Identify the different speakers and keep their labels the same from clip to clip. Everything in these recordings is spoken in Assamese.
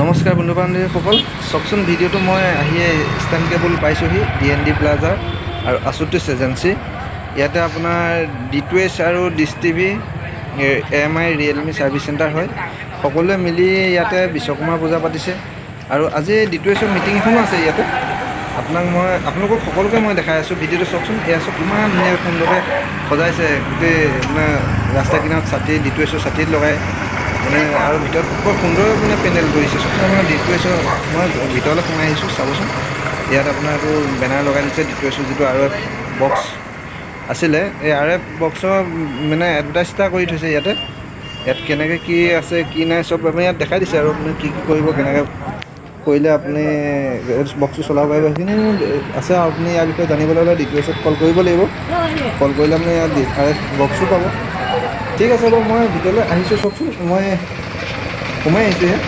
Speaker 1: নমস্কাৰ বন্ধু বান্ধৱীসকল, চাওকচোন ভিডিঅ'টো। মই আহি ইষ্টাৰ্ণ কেবুল পাইছোঁহি, ডি এন ডি প্লাজা আৰু আশুতোষ এজেঞ্চি। ইয়াতে আপোনাৰ ডি টু এইচ আৰু dish TV, M আই, ৰিয়েলমি ছাৰ্ভিচ চেণ্টাৰ হয়। সকলোৱে মিলি ইয়াতে বিশ্বকৰ্মা পূজা পাতিছে আৰু আজি ডি টু এইচৰ মিটিং এখনো আছে ইয়াতে। আপোনাক মই আপোনালোকক সকলোকে মই দেখাই আছোঁ, ভিডিঅ'টো চাওকচোন। এয়া চাওক, কিমান ধুনীয়া সুন্দৰকৈ সজাইছে গোটেই, মানে ৰাস্তা কিনাৰত ছাতি, ডি টু এইচৰ ছাতিত লগাই মানে আৰু ভিতৰত বৰ সুন্দৰ মানে পেণ্ডেল কৰিছে। চাওকচোন, আপোনাৰ ডি টু এইচৰ, মই ভিতৰলৈ সোমাই আহিছোঁ, চাবচোন। ইয়াত আপোনাৰ এইটো বেনাৰ লগাই দিছে। ডি টু এইচৰ যিটো আৰ এফ বক্স আছিলে, এই আৰ এফ বক্সৰ মানে এডভাৰটাইজ এটা কৰি থৈছে ইয়াতে। ইয়াত কেনেকৈ কি আছে, কি নাই, চব আপুনি ইয়াত দেখাই দিছে আৰু আপুনি কি কি কৰিব, কেনেকৈ কৰিলে আপুনি বক্সটো চলাব পাৰিব, সেইখিনি আছে। আৰু আপুনি ইয়াৰ বিষয়ে জানিবলৈ হ'লে ডি টু এইচত কল কৰিব লাগিব। কল কৰিলে আপুনি ইয়াত আৰ এফ বক্সো পাব। ঠিক আছে বাৰু, মই ভিতৰলৈ আহিছোঁ। চাওকচোন, মই সোমাই আহিছোঁ ইয়াত।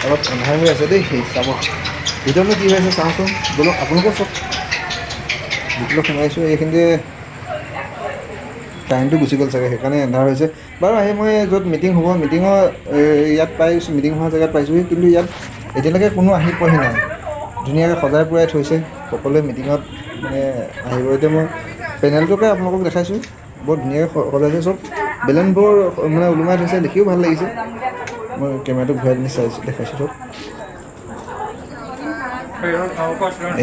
Speaker 1: অলপ এন্ধাৰ হৈ আছে দেই। চাব, ভিতৰলৈ কি হৈ আছে চাওঁচোন। ব'লক, আপোনালোকেও চাওক। ভিতৰলৈ সোমাইছোঁ। এইখিনিতে কাৰেণ্টটো গুচি গ'ল চাগে, সেইকাৰণে এন্ধাৰ হৈছে। বাৰু, আহি মই য'ত মিটিং হ'ব, মিটিঙৰ ইয়াত পাইছোঁ, মিটিং হোৱা জেগাত পাইছোঁহি। কিন্তু ইয়াত এতিয়ালৈকে কোনো আহি পোৱাহি নাই। ধুনীয়াকৈ সজাই পৰাই থৈছে, সকলোৱে মিটিঙত মানে আহিব। এতিয়া মই পেনেলটোকে আপোনালোকক দেখাইছোঁ। বৰ ধুনীয়াকৈ সজাইছে, চব বেলুনবোৰ মানে ওলোমাই থৈছে, দেখিও ভাল লাগিছে। মই কেমেৰাটো ঘূৰাই পিনি চাইছোঁ, দেখাইছোঁ চব।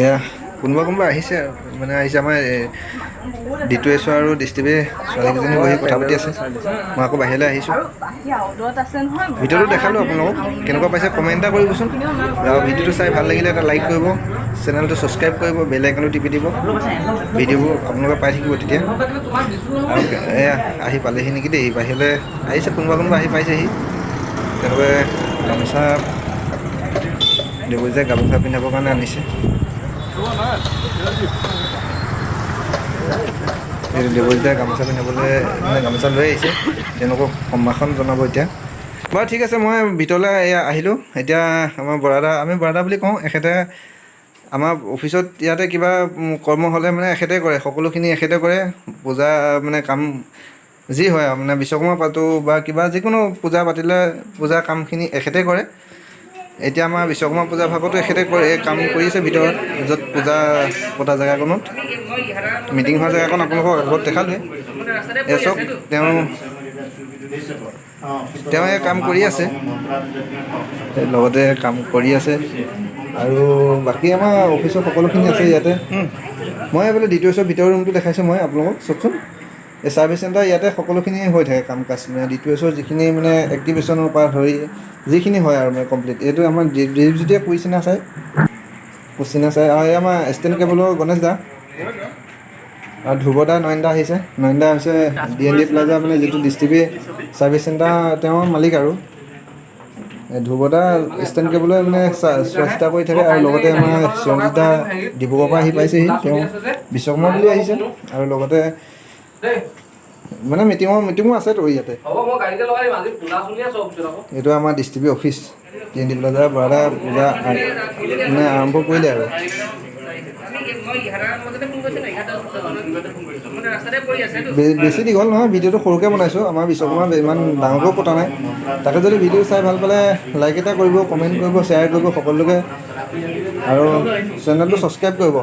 Speaker 1: এয়া কোনোবা কোনোবা আহিছে আৰু মানে আহিছে। আমাৰ ডি টু এছৰ আৰু ডিছ টিভি ছোৱালীকেইজনী বহি কথা পাতি আছে। মই আকৌ বাহিৰলৈ আহিছোঁ। ভিডিঅ'টো দেখালোঁ আপোনালোকক, কেনেকুৱা পাইছে কমেণ্ট এটা কৰিবচোন। আৰু ভিডিঅ'টো চাই ভাল লাগিলে এটা লাইক কৰিব, চেনেলটো ছাবস্ক্ৰাইব কৰিব, বেল আইকনটো টিপি দিব, ভিডিঅ'বোৰ আপোনালোকে পাই থাকিব তেতিয়া। আৰু এয়া আহি পালেহি নেকি দেই, বাহিৰলৈ আহিছে, কোনোবা কোনোবা আহি পাইছেহি। তেওঁলোকে গামোচা, দেৱজিতে গামোচা পিন্ধাবৰ কাৰণে আনিছে। এই দেৱজিতে গামোচা পিন্ধাবলৈ মানে গামোচা লৈ আহিছে, তেওঁলোকক সম্ভাষণ জনাব এতিয়া। বাৰু, ঠিক আছে, মই ভিতৰলৈ এয়া আহিলোঁ। এতিয়া আমাৰ বৰাদা, আমি বৰাদা বুলি কওঁ, এখেতে আমাৰ অফিচত ইয়াতে কিবা কৰ্ম হ'লে মানে এখেতে কৰে, সকলোখিনি এখেতে কৰে। পূজা মানে কাম যি হয় আৰু মানে বিশ্বকৰ্মা পাতোঁ বা কিবা যিকোনো পূজা পাতিলে পূজা কামখিনি এখেতে কৰে। এতিয়া আমাৰ বিশ্বকৰ্মা পূজা ভাগতো এখেতে কৰে, কাম কৰি আছে ভিতৰত, য'ত পূজা পতা জেগাকণত। মিটিং হোৱা জেগাকণ আপোনালোকক আগত দেখালোৱে। এয়া চাওক, তেওঁ তেওঁ এই কাম কৰি আছে, লগতে কাম কৰি আছে। আৰু বাকী আমাৰ অফিচৰ সকলোখিনি আছে ইয়াতে। মই এইফালে ডি টু এছৰ ভিতৰৰ ৰুমটো দেখাইছোঁ মই আপোনালোকক। চাওকচোন, এই ছাৰ্ভিচ চেণ্টাৰ, ইয়াতে সকলোখিনি হৈ থাকে কাম কাজ, মানে ডি টু এছৰ যিখিনি মানে এক্টিভেশ্যনৰ পৰা ধৰি যিখিনি হয় আৰু মানে কমপ্লিট। এইটো আমাৰ দীপজ্যোতিয়ে কুইচিনা চাই, কুচিনা চাই। আৰু এই আমাৰ ষ্টেণ্ড কেবুলৰ গণেশ দা আৰু ধ্ৰুৱ দা, নয়ন দা আহিছে। নয়ন দা হৈছে ডি এন ডি প্লাজা, মানে যিটো ডিছ টিভি ছাৰ্ভিচ চেণ্টাৰ, তেওঁৰ মালিক। আৰু এই ধ্ৰুৱ দা ষ্টেণ্ড কেবুলে মানে চোৱা চিতা কৰি থাকে। আৰু লগতে আমাৰ চিৰঞ্জিত দা ডিব্ৰুগড়ৰ পৰা আহি পাইছেহি, তেওঁ বিশ্বকৰ্মা বুলি আহিছে। আৰু লগতে মানে মিটিঙো আছেতো ইয়াতে।
Speaker 2: হ'ব, মই গাড়ীতে লগাই দিম। আজি কোলা চুলিয়া চব পিছত আকৌ।
Speaker 1: এইটো আমাৰ dish TV office, D N D plaza. বৰাদা পূজা মানে আৰম্ভ কৰিলে আৰু।
Speaker 2: মই 11 বজাতে ফোন কৰিছোঁ ন, 11 মানে ৰাস্তাতে পৰি আছে।
Speaker 1: বেছি দীঘল নহয়, ভিডিঅ'টো সৰুকৈ বনাইছোঁ। আমাৰ বিশ্বকৰ্মা ইমান ডাঙৰকৈও পতা নাই। তাকে যদি ভিডিঅ' চাই ভাল পালে লাইক এটা কৰিব, কমেণ্ট কৰিব, শ্বেয়াৰ কৰিব সকলোকে আৰু চেনেলটো ছাবস্ক্ৰাইব কৰিব।